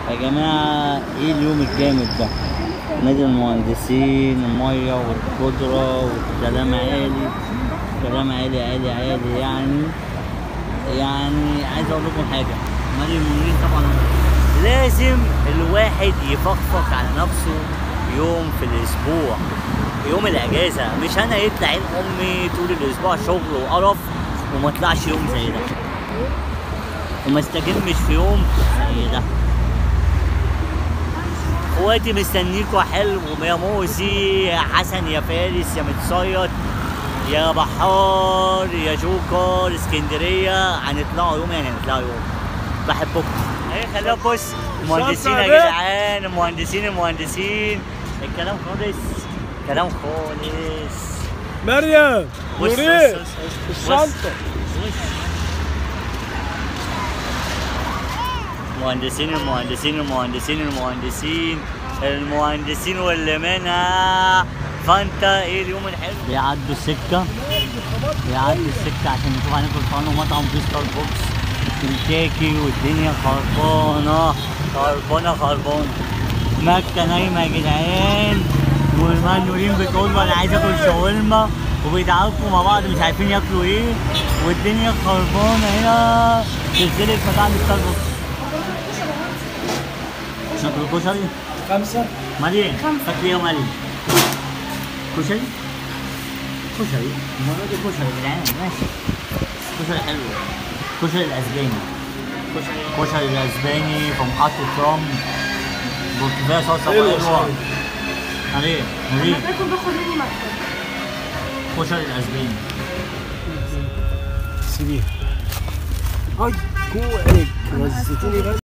يا جماعة ايه اليوم الجامد ده؟ نادي المهندسين، المية والخضرة والكلام عالي، كلام عالي عالي عالي. يعني عايز اقول لكم حاجة، نادي المنير طبعا لازم الواحد يفخفخ على نفسه يوم في الاسبوع، يوم الاجازة. مش انا يطلع عين امي طول الاسبوع شغل وقرف وما اطلعش يوم زي ده، وما استجمش في يوم زي ده. اخواتي مستنيكوا حلو، يا موزي يا حسن يا فارس يا متصيد يا بحار يا جوكر اسكندرية، هنطلعوا يوم، يعني هنطلعوا يوم. بحبكم. ايه خلينا بص المهندسين يا جدعان، المهندسين المهندسين، الكلام خالص، كلام خالص. مريم نورين الشنطة. مهندسين المهندسين المهندسين المهندسين المهندسين واللي منها. فانت ايه اليوم الحلو؟ بيعدوا السكة، بيعدوا السكة عشان نشوف هناكل فين. مطعم في ستاربكس كنتاكي، والدنيا خربانة خربانة خربانة. مكة نايمة يا جدعان، والمنورين بتقول له انا عايز اكل شاورما، وبيتعاركوا مع بعض مش عارفين ياكلوا ايه، والدنيا خربانة هنا. سلسلة مطاعم ستاربكس. ناكل كشري؟ 5 مريم تاكلي ايه يا مريم؟ كشري؟ كشري المرة دي، كشري يا جدعان. ماشي، كشري حلو، كشري الاسباني، كشري الاسباني في محطة رمل، وكفاية صلصة حلوة. عليه مريم انا باكل، باخد مني مكتب. كشري الاسباني. سيبيها. اي كوعك وزتيني بس.